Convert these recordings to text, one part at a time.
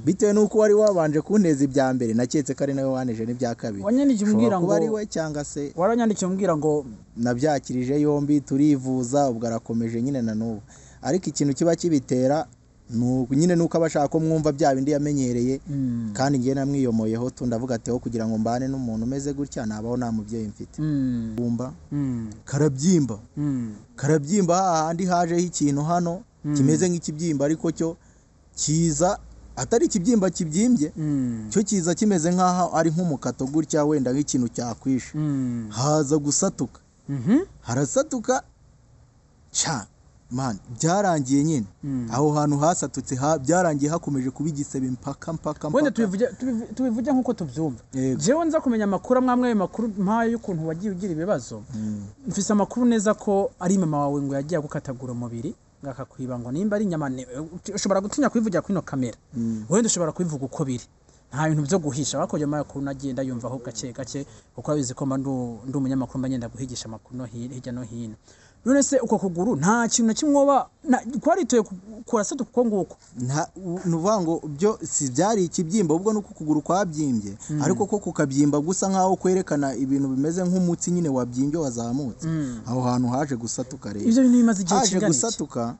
Bitewe n'uko wari wabanje kunteza ibya mbere, naketse ko ari nawe waneje n'ibya kabiri. Wanyandikiye umbwira Ushobora kuba ari ngo we cyangwa se waranyandikiye umbwira ngo nabyakirije yombi, turivuza, ubwo arakomeje nyine na n'ubu. Ariko ikintu kiba kibitera nyine nuko aba ashaka ko mwumva bya bindi yamenyereye, kandi njye namwiyomoyeho tu, ndavuga ati aho kugira ngo mbane n'umuntu umeze gutya nabaho nta mubyeyi mfite. Bumba karabyimba, karabyimba hahandi hajeho ikintu hano kimeze nk'ikibyimba, ariko cyo kiza atari ikibyimba kibyimbye, cyo kiza kimeze nk'aho ari nk'umukato gutya, wenda nk'ikintu cyakwishe. Haza gusatuka, harasatuka ca man, byarangiye nyine aho hantu hasatutse, byarangiye hakomeje kuba igisebe mpaka mpaka wenda mpaka. Tubivuge nk'uko tubyumva. Yego. Jewe nza kumenya amakuru amwe ayo makuru mpayo y'ukuntu wagiye ugira ibibazo. Mfise amakuru neza ko ari mama wawe ngo yagiye agukatagura umubiri, ngo akakwiba, ngo nimba ari inyama ushobora gutinya kubivugira kuri ino kamera, wenda ushobora kubivuga uko biri, nta bintu byo guhisha. Bakoje amakuru nagenda yumvaho gake gake, kuko abizi ko mba ndi umunyamakuru, mba ngenda guhigisha amakuru no hirya no hino. None se uko kuguru nta kintu na kimwe woba kwaritoye kurasatuka uko nguko? Ni ukuvuga ngo byo si byari ikibyimba, ubwo nuko ukuguru kwabyimbye, ariko ko kukabyimba gusa nk'aho kwerekana ibintu bimeze nk'umutsi nyine wabyimbye wazamutse. Aho hantu haje gusatuka rero, Ivyo bintu bimaze igihe haje kingana iki? gusatuka,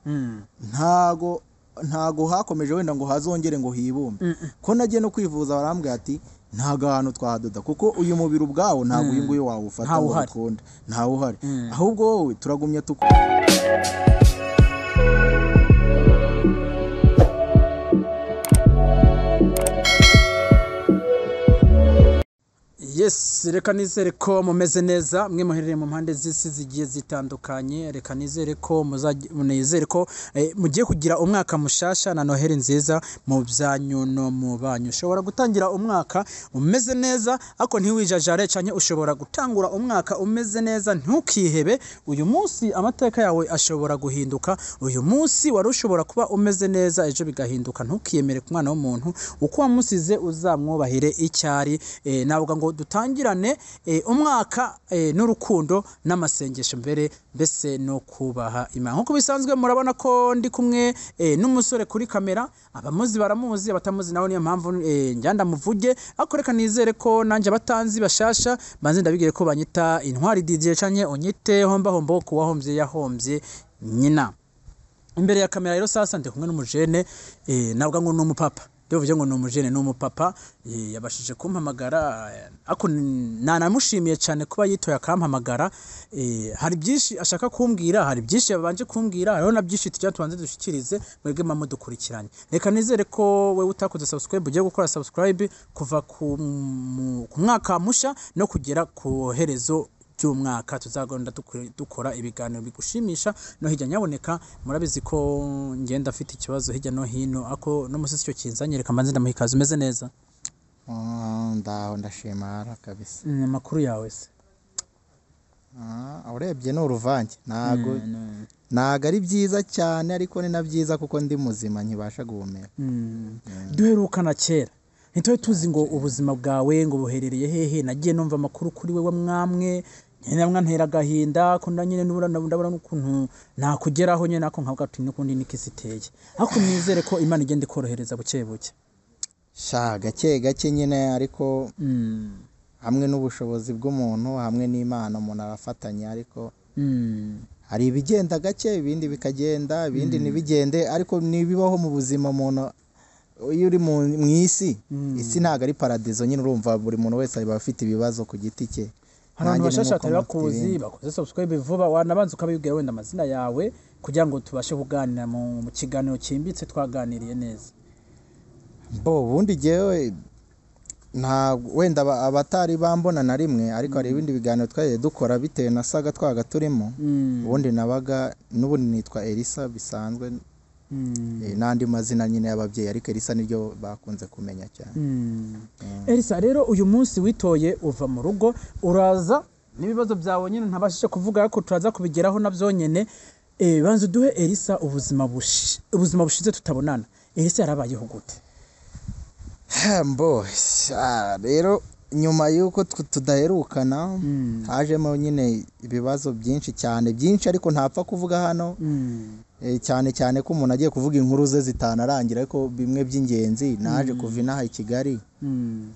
ntago hakomeje wenda ngo hazongere ngo hibumbe. Ko nagiye no kwivuza barambwira ati ntago ahantu twahadoda, kuko uyu mubiri ubwawo ntago uyu nguyu wawufata ngo Ntawuhari. bikunde, ntawuhari. Ahubwo wowe turagumya tuku Yes, reka nizere ko mumeze neza mwe muherereye mu mpande z'isi zigiye zitandukanye. Reka nizere ko nizere ko mugiye kugira umwaka mushasha na Noheli nziza mu byanyu no mu banyu. Ushobora gutangira umwaka umeze neza ariko ntiwijajare, canke ushobora gutangura umwaka umeze neza ntukihebe. Uyu munsi amateka yawe ashobora guhinduka. Uyu munsi wari ushobora kuba umeze neza, ejo bigahinduka. Ntukiyemere ku mwana w'umuntu, uko wamusize uzamwubahire icyari. Navuga ngo dutangirane umwaka n'urukundo n'amasengesho mbere, mbese no kubaha Imana. Nk'uko bisanzwe murabona ko ndi kumwe n'umusore kuri kamera, abamuzi baramuzi, abatamuzi nawe niyo mpamvu njya ndamuvuge, ariko reka nizere ko nanjye abatanzi bashasha banze ndabigire ko banyita Intwari Didier, canke unyite homba hombo ku wahombye yahombye nyina. Imbere ya kamera rero sasa ndi kumwe n'umujene, navuga ngo ni umupapa, ndivuze ngo ni umujene, ni umupapa, yabashije kumpamagara, ariko nanamushimiye cyane kuba yitoye akampamagara. Hari byinshi ashaka kumbwira, hari byinshi yabanje kumbwira, hariho na byinshi tujya tubanze dushikirize mwebwe mama dukurikiranye. Reka nizere ko wewe utakoze subscribe ugiye gukora subscribe kuva ku mwaka musha no kugera ku herezo by'umwaka. Tuzagenda dukora ibiganiro bigushimisha no hirya nyaboneka. Murabizi ko ngenda afite ikibazo hirya no hino, ako no musi cyo kinzanye. Reka mbanze ndamuha ikaze. Umeze neza? Ndaho ndashima kabisa. Amakuru yawe se? Urebye ni uruvange, ntago ari byiza cyane, ariko ni na byiza kuko ndi muzima nkibasha guhumeka. Duherukana kera ntitube tuzi ngo ubuzima bwawe ngo buherereye hehe. Nagiye numva amakuru kuri wewe mwamwe nyine mwantera agahinda, ko nyine ndabona n'ukuntu nakugeraho nyine, nako nkavuga ati n'ukundi niko isi iteye, ariko mwizere ko Imana igenda ikorohereza buke buke. Sha gake gake nyine, ariko hamwe n'ubushobozi bw'umuntu hamwe n'Imana umuntu arafatanya, ariko hari ibigenda gake, ibindi bikagenda, ibindi ntibigende, ariko ntibibaho mu buzima. Umuntu iyo uri mu isi, isi ntabwo ari paradizo nyine, urumva buri muntu wese aba afite ibibazo ku giti cye. Hari abantu Nanjye ni bashasha nk'uko batari mufite bakuzi, ibindi. bakoze subscribe vuba, wanabanza ukabibwira wenda amazina yawe kugira ngo tubashe kuganira mu kiganiro cyimbitse twaganiriye neza. Bo ubundi jyewe ntabwo wenda abatari bambona na rimwe, ariko hari ibindi biganiro twagiye dukora bitewe na saga twabaga turimo. Ubundi nabaga n'ubundi nitwa Elisa bisanzwe, n'andi mazina nyine y'ababyeyi, ariko Elisa niryo bakunze kumenya cyane. Elisa rero uyu munsi witoye uva mu rugo uraza n'ibibazo byawe nyine ntabashije kuvuga, ariko turaza kubigeraho nabyo nyine. Banza uduhe Elisa ubuzima bushize tutabonana. Elisa yarabayeho gute? Mbo rero nyuma y'uko tudaherukana hajemo nyine ibibazo byinshi cyane, byinshi ariko ntapfa kuvuga hano. Cyane cyane ko umuntu agiye kuvuga inkuru ze zitanarangira, ariko bimwe by'ingenzi naje kuva inaha i Kigali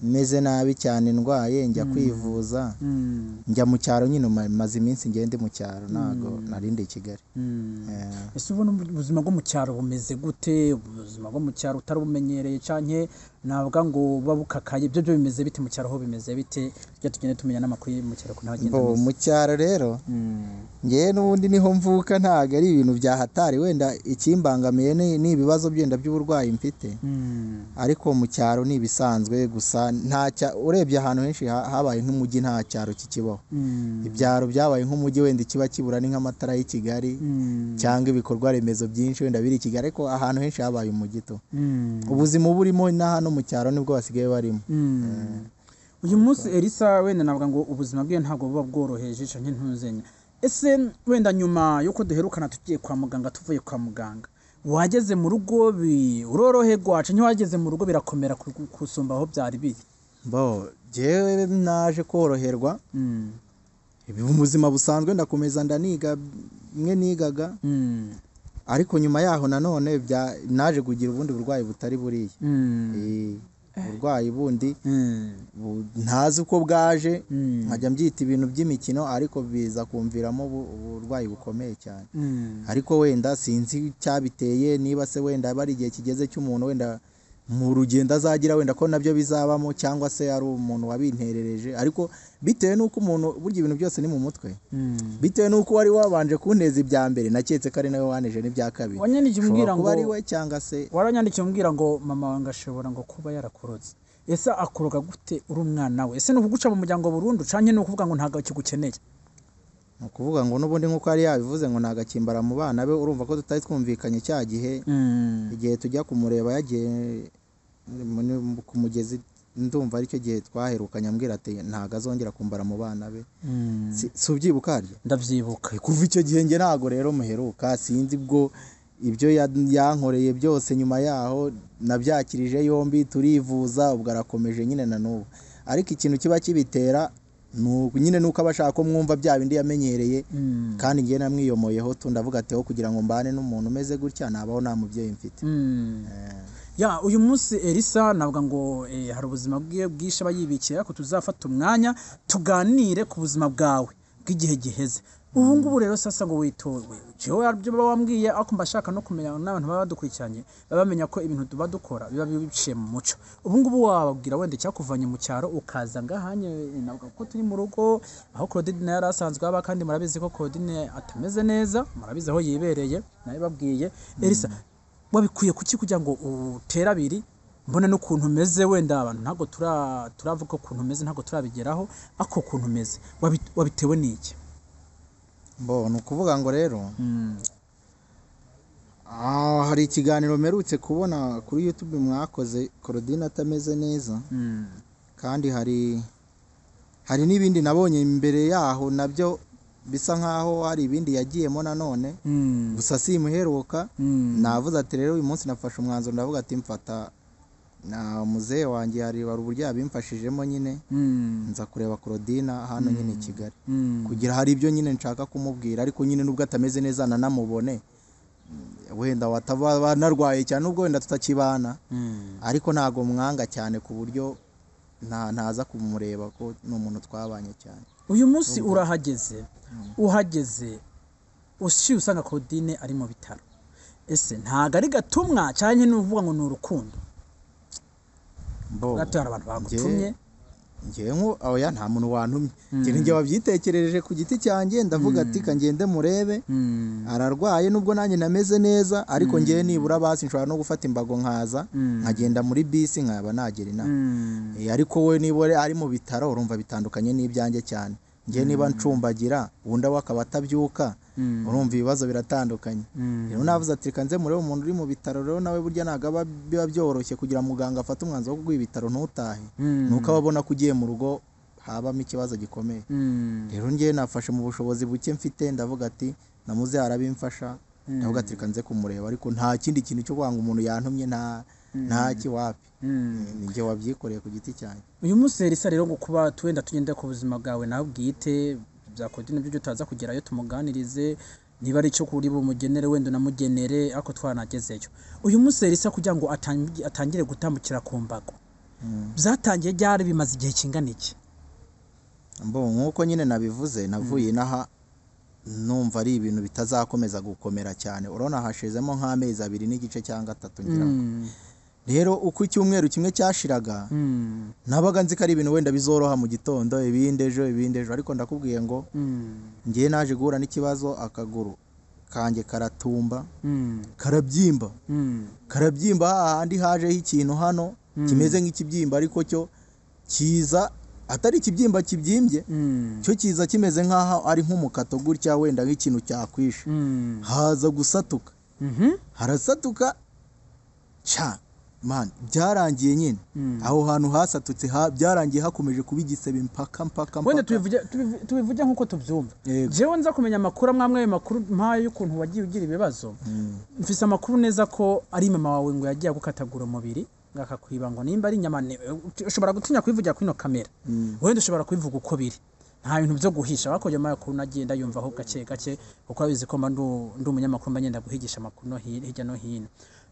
meze nabi cyane, ndwaye, njya kwivuza, njya mu cyaro nyine, maze iminsi ngende mu cyaro, ntago narindi i Kigali. Ese ubona ubuzima bwo mu cyaro bumeze gute? Ubuzima bwo mu cyaro utarabumenyereye canke navuga ngo buba bukakaye, ibyo byo bimeze bite mu cyaro? Ho bimeze bite? Tujya tugende tumenya n'amakuru yo mu cyaro ukuntu agenda ameze. Mu cyaro rero ngewe n'ubundi niho mvuka, ntago ari ibintu byahatari, wenda ikimbangamiye ni ibibazo byenda by'uburwayi mfite, ariko mu cyaro ni ibisanzwe gusa. Urebye ahantu henshi habaye nk'umujyi, nta cyaro kikibaho. Ibyaro byabaye nk'umujyi, wenda ikiba kibura ni nk'amatara y'i Kigali cyangwa ibikorwa remezo byinshi wenda biri i Kigali, ariko ahantu henshi habaye umujyi to. Ubuzima burimo na hano mu cyaro nibwo basigaye barimo. Uyu munsi Elisa wenda navuga ngo ubuzima bwe ntabwo buba bworoheje canke ntuzenya. Ese wenda nyuma yuko duherukana tugiye kwa muganga, tuvuye kwa muganga, wageze mu rugo uroroherwa canke wageze mu rugo birakomera kusumba aho byari biri? Bo jewe naje koroherwa. Ubuzima busanzwe ndakomeza ndaniga mwe nigaga. Ariko nyuma yaho nanone naje kugira ubundi burwayi butari buriya. Uburwayi bundi ntazi uko bwaje, nkajya mbyita ibintu by'imikino, ariko biza kumviramo uburwayi bukomeye cyane. Ariko wenda sinzi icyabiteye, niba se wenda bari igihe kigeze cy'umuntu wenda mu rugendo azagira, wenda ko nabyo bizabamo, cyangwa se ari umuntu wabinterereje, ariko bitewe n'uko umuntu burya ibintu byose ni mu mutwe, bitewe n'uko wari wabanje kunteza ibya mbere, naketse ko ari nawe waneje n'ibya kabiri. Wanyandikiye umbwira ngo ari we cyangwa se waranyandikiye umbwira ngo mama wanjye ashobora ngo kuba yarakorotse. Ese akoroga gute uri umwana we? Ese ni ukuguca mu muryango burundu canke ni ukuvuga ngo ntago kigukeneye? Ni ukuvuga ngo n'ubundi nk'uko yari yabivuze ngo ntagakimbara mu bana be, urumva ko tutari twumvikanye cya gihe. Igihe tujya kumureba yagiye ku mugezi, ndumva aricyo gihe twaherukanye, ambwira ati ntago azongera kumbara mu bana be. Si ubyibuka harya? Ndabyibuka. Kuva icyo gihe nge ntago rero muheruka, sinzi bwo ibyo yankoreye byose nyuma yaho nabyakirije yombi, turivuza, ubwo arakomeje nyine na n'ubu. Ariko ikintu kiba kibitera nyine nuko abashaka ko mwumva bya bindi yamenyereye, kandi ngiye namwiyomoyeho tu, ndavuga ati kugira ngo mbane n'umuntu umeze gutya nabaho nta mubyeyi mfite. Ya uyu munsi Elisa navuga ngo hari ubuzima bwe bwishe abayibikiye, ariko tuzafata umwanya tuganire ku buzima bwawe bw'igihe giheze. Ubu ngubu rero sasa ngo witorwe, jewe aribyo baba wambwiye, ariko mbashaka no kumenya n'abantu baba badukurikiranye baba bamenya ko ibintu tuba dukora biba biciye mu muco. Ubu ngubu wababwira wenda icyakuvanye mu cyaro ukaza ngahanye, navuga ko turi mu rugo aho Claudine yari asanzwe aba, kandi murabizi ko Claudine atameze neza, murabizi aho yibereye, nawe babwiye. Elisa wabikuye kuki kugira ngo utere abiri, mbone n'ukuntu umeze? Wenda abantu ntabwo turavuga ukuntu umeze, ntabwo turabigeraho, ariko ukuntu umeze wabitewe n'iki? Bo ni ukuvuga ngo rero hari ikiganiro mperutse kubona kuri YouTube mwakoze Claudine atameze neza, kandi hari n'ibindi nabonye imbere yaho nabyo bisa nkaho hari ibindi yagiyemo nanone, gusa simuheruka. Navuze ati rero uyu munsi nafashe umwanzuro, ndavuga ati mfata na muzehe wanjye, hari uburyo yabimfashijemo nyine, nza kureba Claudine hano nyine i Kigali, kugira hari ibyo nyine nshaka kumubwira, ariko nyine nubwo atameze neza nanamubone, wenda wataba narwaye cyane nubwo wenda tutakibana, ariko ntago mwanga cyane ku buryo ntaza kumureba ko ni umuntu twabanye cyane. Uyu munsi urahageze, uhageze ushiye usanga Claudine ari mu bitaro. Ese ntago ari gatumwa cyane ni uvuga ngo ni urukundo? Bo gato hari abantu bagutumye. Ngewe nko oya nta muntu wantumye, nge wabyitekerereje ku giti cyanjye, ndavuga ati kangende murebe ararwaye, nubwo nanjye nameze neza, ariko ngewe nibura basi nshobora no gufata imbago nkaza nkagenda muri bisi nkaba nagera inaha. Ariko we niba ari mu bitaro urumva bitandukanye n'ibyanjye cyane. Ngewe niba ncumbagira undi we akaba atabyuka, urumva ibibazo biratandukanye. Rero navuze ati reka nze murebe umuntu uri mu bitaro, rero nawe burya ntabwo biba byoroshye kugira muganga afate umwanzuro wo kuguha ibitaro ntutahe, nuko aba abona ko ugiye mu rugo habamo ikibazo gikomeye. Rero ngewe nafashe mu bushobozi buke mfite, ndavuga ati namuze arabimfasha, ndavuga ati reka nze kumureba, ariko nta kindi kintu cyo kwanga umuntu yantumye, nta kiwapi, ni njye wabyikoreye ku giti cyanjye. Uyu munsi Elisa rero ngo kuba wenda tugende ku buzima bwawe nawe bwite bya Claudine byo tutaza kugerayo tumuganirize, Niba ari icyo kuri bumugenere wenda unamugenere, ariko twanagezeyo. Uyu munsi Elisa kugira ngo atangire gutambukira ku mbago, byatangiye ryari, bimaze igihe kingana iki? Mbo nk'uko nyine nabivuze, navuye inaha numva ari ibintu bitazakomeza gukomera cyane. Urabona hashizemo nk'amezi 2.5 cyangwa 3 ngira ngo. Rero uko icyumweru kimwe cyashiraga, nabaga nzi ko ari ibintu wenda bizoroha mu gitondo, ibindi ejo, ibindi ejo, ariko ndakubwiye ngo ngiye naje guhura n'ikibazo, akaguru kanjye karatumba, karabyimba, karabyimba hahandi hajeho ikintu hano kimeze nk'ikibyimba, ariko cyo kiza atari ikibyimba kibyimbye, cyo kiza kimeze nk'aho ari nk'umukato gutya, wenda nk'ikintu cyakwishe. Haza gusatuka, harasatuka cha man, byarangiye nyine. Aho hantu hasatutse byarangiye hakomeje kuba igisebe mpaka mpaka wenda tubivuge nk'uko tubyumva. Jewe nza kumenya amakuru amwe ayo makuru mpaye y'ukuntu wagiye ugira ibibazo. Mfise amakuru neza ko ari mama wawe ngo yagiye gukatagura umubiri ngakakwiba, ngo nimba ari inyama ushobora gutinya kubivugira kuri ino kamera, wenda ushobora kubivuga uko biri, nta bintu byo guhisha. Bakoje amakuru nagenda yumva aho gake gake, kuko abizi ko mba ndi umunyamakuru, mba ngenda guhigisha amakuru no hirya no hino.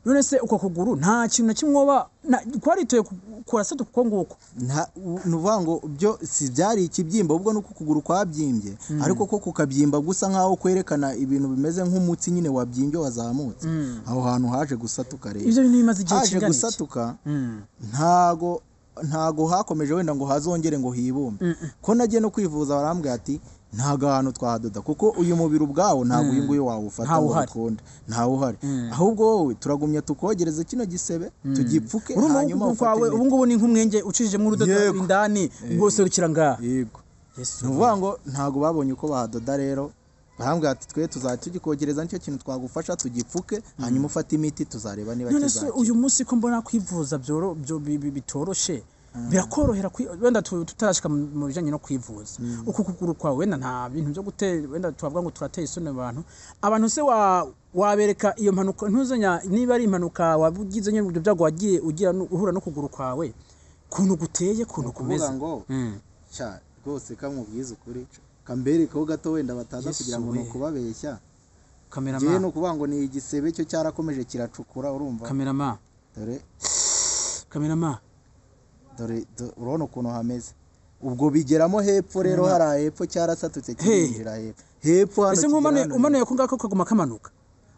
None se uko kuguru nta kintu na kimwe woba kwaritoye kurasatuka uko nguko? Nuvuga ngo byo si byari ikibyimba, ubwo nuko ukuguru kwabyimbye, ariko ko kukabyimba gusa nkaho kwerekana ibintu bimeze nk'umutsi nyine wabyimbye wazamutse. Aho hantu haje gusatuka rero. Ibyo bintu bimaze igihe haje kingana iki? Gusatuka ntago hakomeje wenda ngo hazongere ngo hibumbe. Ko nagiye no kwivuza barambwira ati ntago ahantu twahadoda, kuko uyu mubiri ubwawo ntago uyu nguyu wawufata ngo ukunde, ntawe uhari. Ahubwo wowe turagumya tukogereze kino gisebe tugipfuke, hanyuma ufate. Ubu ngubu ni nk'umwenge ucijemo urudodo indani rwose rukira ngaha. Yego. Nuvuga ngo ntago babonye uko bahadoda rero, barambwira ati twe tuzajya tugikogereza nicyo kintu twagufasha tugipfuke, hanyuma ufate imiti tuzareba niba kizakira. None uyu munsi ko mbona kwivuza byo bitoroshe, birakorohera wenda tutarashika mu bijanye no kwivuza. Uku kuguru kwawe wenda nta bintu byo gutera, wenda twavuga ngo turateye isoni abantu se wabereka iyo mpanuka ntuzenya niba ari impanuka wabugize nyine ibyo byago wagiye ugira uhura no kuguru kwawe kuntu guteye kuntu kumeze. Ngo cha rwose kamubwiza ukuri kamberekaho gato wenda bataza kugira ngo nukubabeshya. Cameraman no kuvuga ngo ni igisebe cyo cyarakomeje kiracukura, urumva. Cameraman dore cameraman dore urabona ukuntu hameze. Ubwo bigeramo hepfo rero, hari hepfo cyarasatutse kirinjira hepfo hepfo hano. Ese umanuye ko ngako kaguma kamanuka,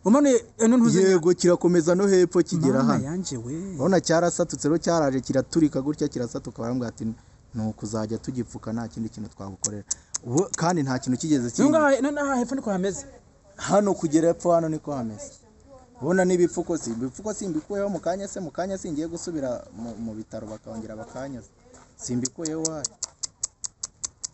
umanuye ntuze. Yego kirakomeza no hepfo kigera hano. Urabona cyarasatutse rero, cyaraje kiraturika gutya kirasatuka, barambwira ati nukuzajya tugipfuka nta kindi kintu twagukorera. Ubu kandi nta kintu kigeze kinga. None hepfo niko hameze, hano kugera hepfo hano niko hameze. Ubona n'ibipfuko si ibipfuko simbikuyeho mu kanya se, mu kanya singiye gusubira mu bitaro bakongera bakanyoza, simbikuyeho wayo.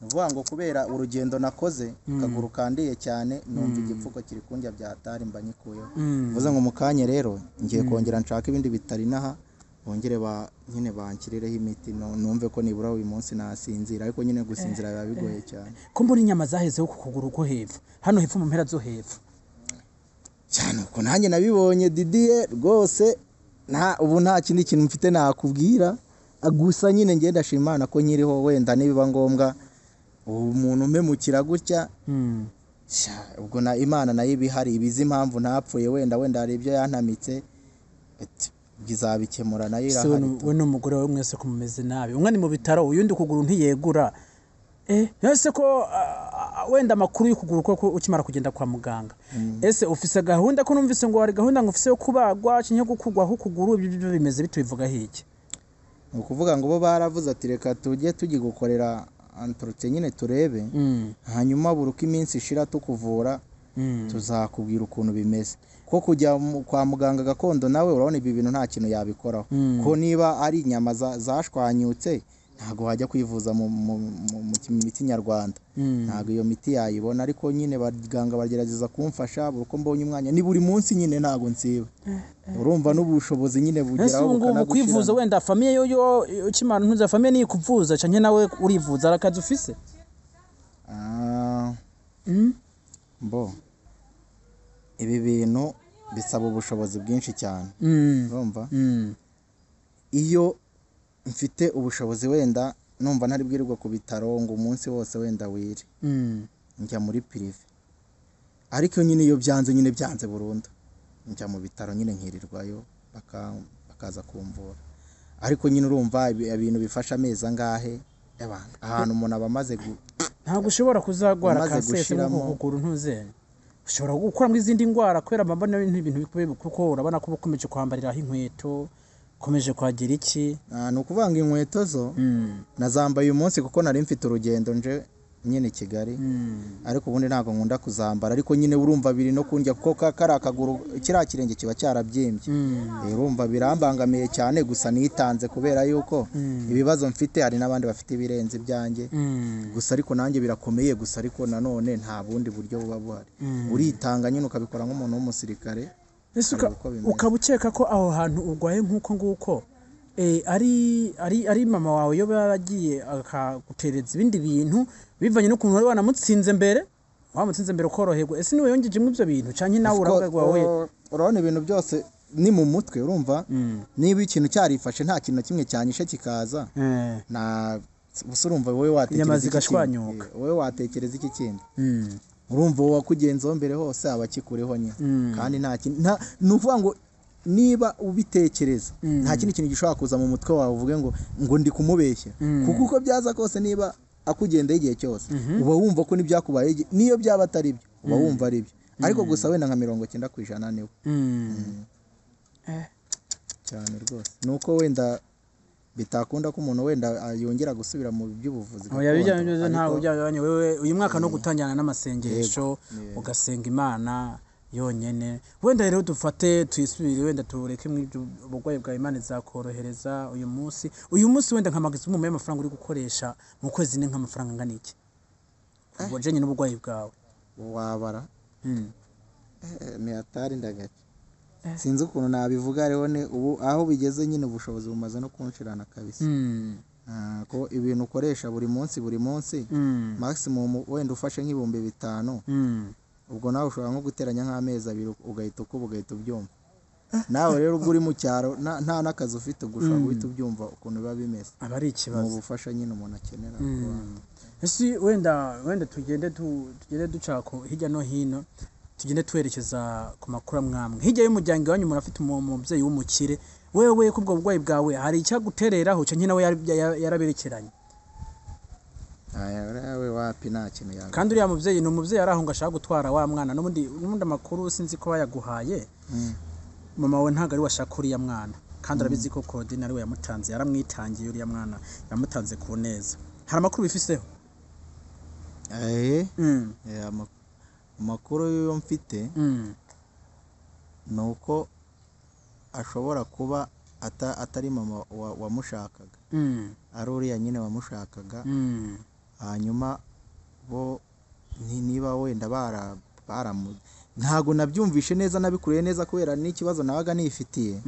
Nuvuga ngo kubera urugendo nakoze kaguru kandiye cyane, numva igipfuko kiri kunjya byatari mba nyikuyeho. Vuze ngo mu kanya rero ngiye kongera nshaka ibindi bitari naha, bongere ba nyine bankirireho imiti numve ko nibura uyu munsi nasinzira, ariko nyine gusinzira biba bigoye cyane. Ko mbona inyama zahezeho ku kuguru ko hepfo hano hepfo mu mpera zo hepfo cyane, uko nanjye nabibonye Didier rwose, nta ubu nta kindi kintu mfite nakubwira, gusa nyine ngenda ndashima Imana ko nkiriho, wenda nibiba ngombwa umuntu umpemukira gutya ubwo na Imana nayo ibihari ibizi impamvu ntapfuye, wenda hari ibyo yantamitse bizabikemura nayo irahari. We n'umugore wawe mwese ko mumeze nabi, umwe ni mu bitaro uyundi kuguru ntiyegura. Ese ko wenda amakuru y'ukuguru ko ukimara kugenda kwa muganga, ese ufise gahunda ko numvise ngo hari gahunda ngo ufise yo kubagwa kinyo gukugwaho ukuguru, ibyo bimeze bitubivuga hiki? Ni ukuvuga ngo bo baravuze ati reka tujye tugigukorera entretien nyine turebe, hanyuma buri uko iminsi ishira tukuvura tuzakubwira ukuntu bimeze. Ko kujya kwa muganga gakondo nawe urabona ibi bintu nta kintu yabikoraho, ko niba ari inyama zashwanyutse ntago wajya kwivuza mu miti nyarwanda, ntago iyo miti yayibona. Ariko nyine baganga bagerageza kumfasha buri uko mbonye umwanya, ni buri munsi nyine ntago nsiba. Urumva n'ubushobozi nyine bugeraho bukanagushira. Kwivuza wenda famille yo ukimana ntuza famille ni kuvuza canke nawe urivuza arakazi ufise? Mbo ibi bintu bisaba ubushobozi bwinshi cyane. Urumva iyo mfite ubushobozi wenda numva ntari bwirirwa ku bitaro ngo umunsi wose wenda wire, njya muri prive. Ariko nyine iyo byanze nyine byanze burundu, njya mu bitaro nyine nkirirwayo bakaza kumvura. Ariko nyine urumva ibintu bifasha amezi angahe, ahantu umuntu aba amaze ntabwo ushobora kuzagwara kanseri nk'uko kuguru ntuzene ushobora gukuramo izindi ndwara kubera mbona ibintu bikubye, kuko urabona ko ukomeje kwambariraho inkweto, ukomeje kwagira iki. Ni ukuvuga ngo inkweto zo nazambaye uyu munsi kuko nari mfite urugendo nje nyine Kigali, ariko ubundi ntabwo nkunda kuzambara. Ariko nyine urumva biri no kundya kuko kari akaguru kiriya kirenge kiba cyarabyimbye, urumva birambangamiye cyane. Gusa nitanze kubera yuko ibibazo mfite hari n'abandi bafite ibirenze ibyanjye, gusa ariko nanjye birakomeye. Gusa ariko nanone nta bundi buryo buba buhari, uritanga nyine ukabikora nk'umuntu w'umusirikare. Ukaba ukeka ko aho hantu urwaye nk'uko nguko ari mama wawe yo yaragiye akagutereza ibindi bintu bivanye n'ukuntu wari wanamutsinze mbere, wamutsinze mbere ukoroherwa. Ese niwe yongejemo ibyo bintu canke nawe urabwa wawe? Urabona ibintu byose ni mu mutwe, urumva niba ikintu cyarifashe nta kintu na kimwe cyanyishe kikaza, na urumva wowe watekereza iki, wowe watekereza iki kindi? Urumva wowe wakugenzaho mbere hose aba akikuriho nyine, kandi nta kintu, ni ukuvuga ngo niba ubitekereza nta kindi kintu gishobora kuza mu mutwe wawe uvuge ngo ndi kumubeshya, kuko uko byaza kose niba akugendeye igihe cyose uba wumva ko n'ibyakubaye niyo byaba atari byo uba wumva ari byo, ariko gusa wenda nka 90% niwe cyane rwose. Nuko wenda bitakunda ko umuntu wenda yongera gusubira mu by'ubuvuzi gakondo. Ntabwo byabanye wewe uyu mwaka no gutangirana n'amasengesho ugasenga Imana yonyene. Wenda rero dufate tuyisubire, wenda tureke mu ubugwayi bwa Imana izakorohereza uyu munsi. Uyu munsi wenda nka maximum y'amafaranga uri gukoresha mu kwezi ni nk'amafaranga angana iki ubwo n'ubugwayi bwawe wabara? Ni atari ndagace, sinzi ukuntu nabivuga. Rero ni ubu aho bigeze nyine ubushobozi bumaze no kunshirana kabisa, ko ibintu ukoresha buri munsi buri munsi maximum wenda ufashe nk'5,000, ubwo nawe ushobora nko guteranya nk'amezi abiri ugahita ukuba ugahita ubyumva. Nawe rero ubwo uri mu cyaro nta n'akazi ufite, ubwo ushobora guhita ubyumva ukuntu biba bimeze, aba ari ikibazo. Mu bufasha nyine umuntu akenera. Ese wenda tugende duca hirya no hino, tugende twerekeza ku makuru amwamwe hirya y'umuryango wanyu. Umuntu afite umubyeyi w'umukire, wewe ko ubwo burwayi bwawe hari icyagutereraho canke nawe yaraberekeranye? Aya wapi, nta kintu yawe. Kandi uriya mubyeyi ni umubyeyi araho ngo ashaka gutwara wa mwana, n'ubundi amakuru sinzi ko bayaguhaye. Mama we ntabwo ari washaka uriya mwana, kandi arabizi ko Claudine ari we yamutanze, yaramwitangiye uriya mwana, yamutanze ku neza. Hari amakuru bifiseho? Amakuru yo mfite ni uko ashobora kuba atari mama wamushakaga, ari uriya nyine wamushakaga. Hanyuma bo niba wenda baramu ntago nabyumvishe neza, nabikuriye neza kubera n'ikibazo nabaga nifitiye.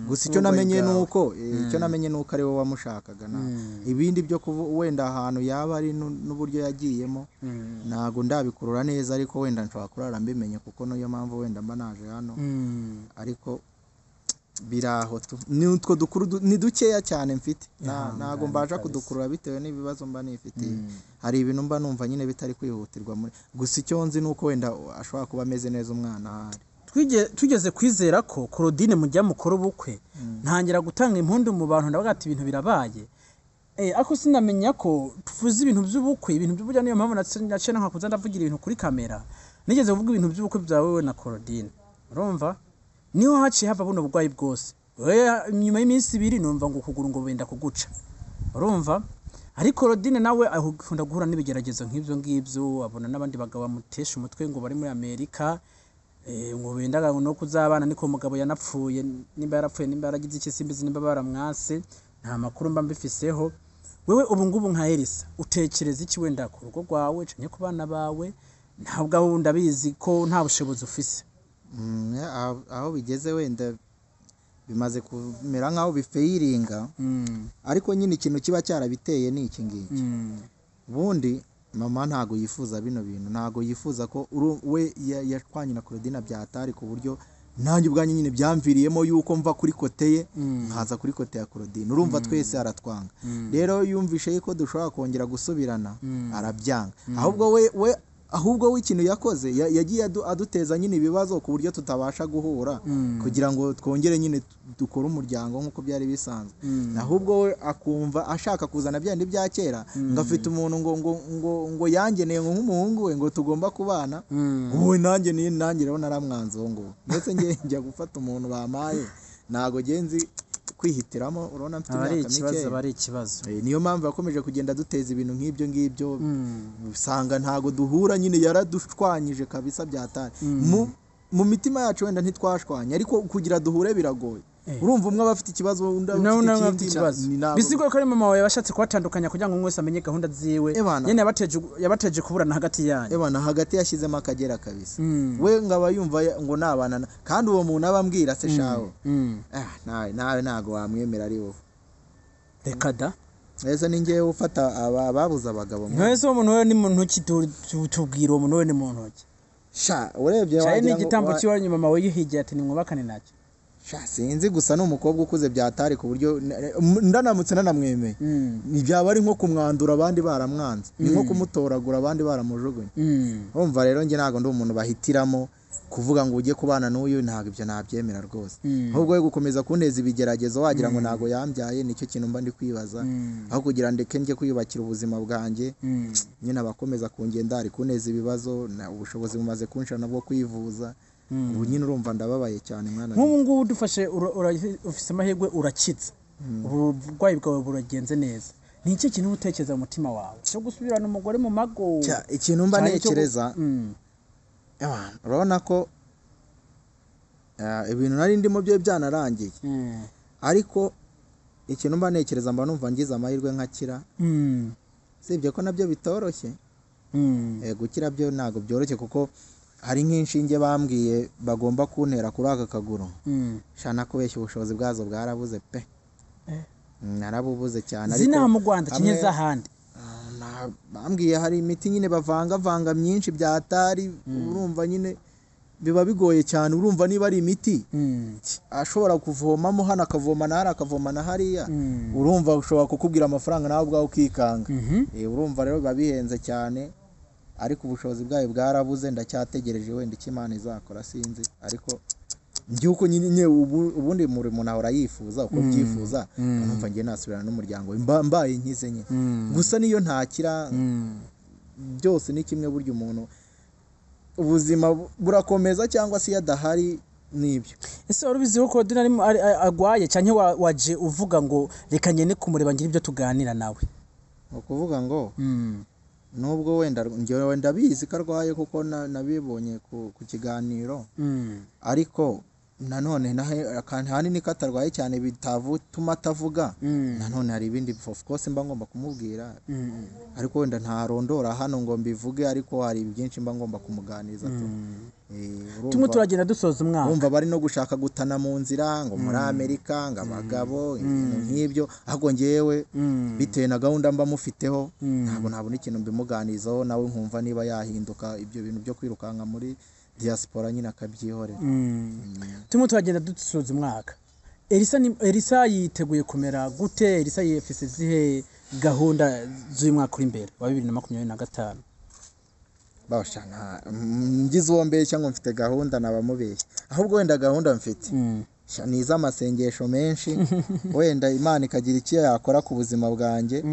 Gusa icyo namenye nuko icyo namenye nuko ari we wamushakaga, na ibindi byo wenda ahantu yaba ari n'uburyo yagiyemo ntago ndabikurura neza, ariko wenda nshobora kurara mbimenye kuko niyo mpamvu wenda mba naje hano. Ariko biraho ni utwo dukuru ni dukeya cyane mfite, ntago mbaje kudukurura bitewe n'ibibazo mba nifitiye. Hari ibintu mba numva nyine bitari kwihutirwa muri, gusa icyo nzi nuko wenda ashobora kuba ameze neza umwana ahari. Tugeze kwizera ko Claudine mujya mukora ubukwe, ntangira gutanga impundu mu bantu, ndavuga ati ibintu birabaye. Ariko sinamenya ko tuvuze ibintu by'ubukwe, ibintu by'ubujya, niyo mpamvu naciye nkakuza ndavugira ibintu kuri kamera. Nigeze kuvuga ibintu by'ubukwe byawe wewe na Claudine, urumva niho haciye hava buno burwayi bwose. Nyuma y'iminsi ibiri numva ngo ukuguru ngo benda kuguca, urumva. Ariko Claudine nawe akunda guhura n'ibigeragezo nk'ibyo ngibyo, abona n'abandi bagabo bamutesha umutwe ngo bari muri Amerika, ngo bendaga no kuzabana, niko mugabo yanapfuye, nimba yarapfuye, nimba yaragize iki simbizi, nimba baramwase, nta makuru mba mbifiseho. Wewe ubu ngubu nka Elisa utekereza iki wenda ku rugo rwawe canke ku bana bawe? Ntabwo ndabizi ko nta bushobozi ufise. Aho bigeze wenda bimaze kumera nkaho bifeyiringa, ariko nyine ikintu kiba cyarabiteye ni iki ngiki. Ubundi mama ntago yifuza bino bintu, ntago yifuza ko we yashwanye na Claudine byatari, ku buryo nanjye ubwanjye nyine byamviriyemo yuko mva kuri kote ye nkaza kuri kote ya Claudine. Urumva twese aratwanga. Rero yumvishe yuko dushobora kongera gusubirana arabyanga. Ahubwo we Ahubwo we ikintu yakoze yagiye aduteza nyine ibibazo ku buryo tutabasha guhura kugira ngo twongere nyine dukore umuryango nk'uko byari bisanzwe. Ahubwo we akumva ashaka kuzana bya bindi bya kera, ngo afite umuntu ngo yangeneye ngo nk'umuhungu we ngo tugomba kubana. Wowe nanjye ni nanjye rero naramwanze uwo nguwo. Ndetse njya gufata umuntu bamaye, ntago ngenzi kwihitiramo, urabona mfite imyaka mike. Aba ari ikibazo. Niyo mpamvu yakomeje kugenda duteza ibintu nk'ibyo ngibyo, usanga ntago duhura nyine, yaradushwanyije kabisa byatari. Mu mitima yacu wenda ntitwashwanye, ariko kugira duhure biragoye. Urumva umwe aba afite ikibazo, undi afite ikibazo. Bisigura ko ari mama wawe yashatse kubatandukanya kugira ngo umwe wese amenye gahunda ziwe. Nyene yabateje kuburana hagati yanyu. Ebana hagati yashyizemo akagera kabisa. We ngaba yumva ngo nabana, kandi uwo muntu abambwira se shawo. Nawe ntago wamwemera ari wowe. Reka da. Ese ni ngewe ufata ababuza abagabo. Ese uwo muntu we ni muntu ki tubwira uwo muntu we ni muntu ki? Sha urebye wagira ngo n'igitambo cy'iwanyu mama we yihigiye ati nimwubakane nacyo. Sha sinzi, gusa ni umukobwa ukuze byatari ku buryo ndanamutse nanamwemeye byaba ari nko kumwandura abandi baramwanze, ni nko kumutoragura abandi baramujugunye. Urumva rero njye ntago ndi umuntu bahitiramo kuvuga ngo ujye kubana n'uyu, ntago ibyo nabyemera rwose. Ahubwo we gukomeza kunteza ibigeragezo wagira ngo ntago yambyaye, nicyo kintu mba ndi kwibaza. Aho kugira ndeke njye kwiyubakira ubuzima bwanjye, nyine abakomeza kungenda ari kunteza ibibazo, ubushobozi bumaze kunshana bwo kwivuza. Ubu nyine urumva ndababaye cyane mwana. Nk'ubu ngubu dufashe ufise amahirwe urakitse, uburwayi bwawe buragenze neza, ni iki kintu utekereza mu mutima wawe cyo gusubirana umugore mu mago? Ikintu mba ntekereza, urabona ko ibintu nari ndimo byo byanarangiye, ariko ikintu mba ntekereza mba numva ngize amahirwe nkakira. Sibye ko nabyo bitoroshye. Gukira byo ntago byoroshye, kuko hari nk'inshinge bambwiye bagomba kuntera kuri aka kaguru. Shana kubeshya ubushobozi bwazo bwarabuze pe. Narabubuze cyane. Ariko zinaha mu Rwanda kinye z'ahandi bambwiye hari imiti nyine bavanga myinshi byatari, urumva nyine biba bigoye cyane. Urumva niba ari imiti ashobora kuvomamo hano akavoma na hariya akavoma na hariya, urumva ushobora kukubwira amafaranga nawe ubwawe ukikanga. Urumva rero biba bihenze cyane, ariko ubushobozi bwayo bwarabuze. Ndacyategereje wenda icyo Imana izakora sinzi, ariko ngiuko nyine ubundi muri umuntu ahora yifuza uko byifuza. Numva ngiye nasubirana n'umuryango mbaye nkize nyine. Gusa niyo ntakira byose ni kimwe, burya umuntu ubuzima burakomeza cyangwa se yadahari nibyo. Ese wari ubizi ko Claudine agwaye cyangwa waje uvuga ngo reka ngene kumureba ngira ibyo tuganira nawe? Ukuvuga ngo nubwo wenda njyewe ndabizi ko arwaye kuko nabibonye ku kiganiro, ariko nanone ahanini ko atarwaye cyane bituma atavuga. Nanone hari ibindi of course mba ngomba kumubwira, ariko wenda ntarondora hano ngo mbivuge, ariko hari byinshi mba ngomba kumuganiriza. Tumwe turagenda dusoza umwaka, urumva bari no gushaka gutana mu nzira ngo muri Amerika ngo abagabo ibintu nk'ibyo, ahubwo ngewe bitewe na gahunda mba mufiteho ntabwo nabona ikintu mbimuganizaho, nawe nkumva niba yahinduka ibyo bintu byo kwirukanka muri diaspora nyine akabyihorera. Tumwe turagenda dusoza umwaka, Elisa yiteguye kumera gute? Elisa yifise zihe gahunda z'uyu mwaka uri imbere wa 2025? Basha ngize uwo mbeshya ngo mfite gahunda nabamubeshya, ahubwo wenda gahunda mfite ni iz'amasengesho menshi, wenda Imana ikagira icyo yakora ku buzima bwanjye,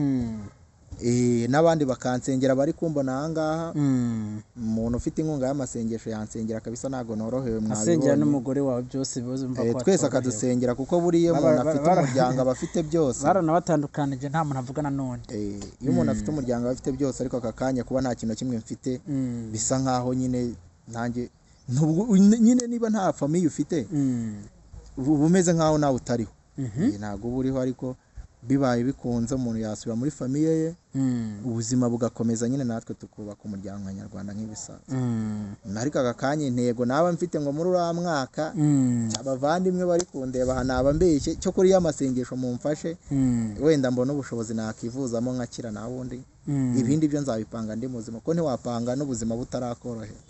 n'abandi bakansengera bari kumbona aha ngaha. Umuntu ufite inkunga y'amasengesho yansengera kabisa, ntago norohewe mwabibonye. Asengera n'umugore wawe byose bibazo mva ko twese akadusengera, kuko buriya umuntu afite umuryango aba afite byose. Baranabatandukanije nta muntu avugana n'undi. Iyo umuntu afite umuryango aba afite byose, ariko aka kanya kuba nta kintu kimwe mfite bisa nkaho nyine nanjye nyine niba nta famille ufite uba umeze nkaho nawe utariho. Ntago uba uriho, ariko bibaye bikunze umuntu yasubira muri famille ye, ubuzima bugakomeza nyine, natwe tukubaka umuryango nyarwanda nk'ibisanzwe. Ariko aka kanya intego naba mfite ngo muri uriya mwaka abavandimwe bari kundeba aha naba mbeshye, cyo kuri y'amasengesho mumfashe wenda mbona ubushobozi nakivuzamo nkakira, na wundi ibindi byo nzabipanga ndi muzima, kuko ntiwapanga n'ubuzima butarakorohera.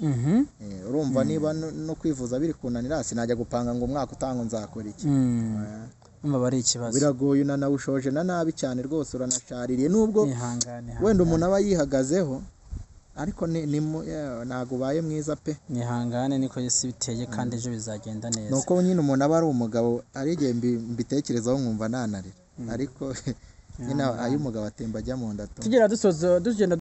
Urumva niba no kwivuza biri kunanira, sinajya gupanga ngo umwaka utanga nzakora iki. Bari ikibazo, biragoye, unanawushoje na nabi cyane rwose, uranashaririye nubwo wenda umuntu aba yihagazeho, Ariko ntabwo ubaye mwiza pe. Nihangane, niko isi biteye, kandi ejo bizagenda neza. Ni uko nyine umuntu aba ari umugabo, hari igihe mbitekerezaho nkumva nanarira, ariko nyine ayo umugabo atemba ajya mu nda tu. Tugera dusoza, tugenda.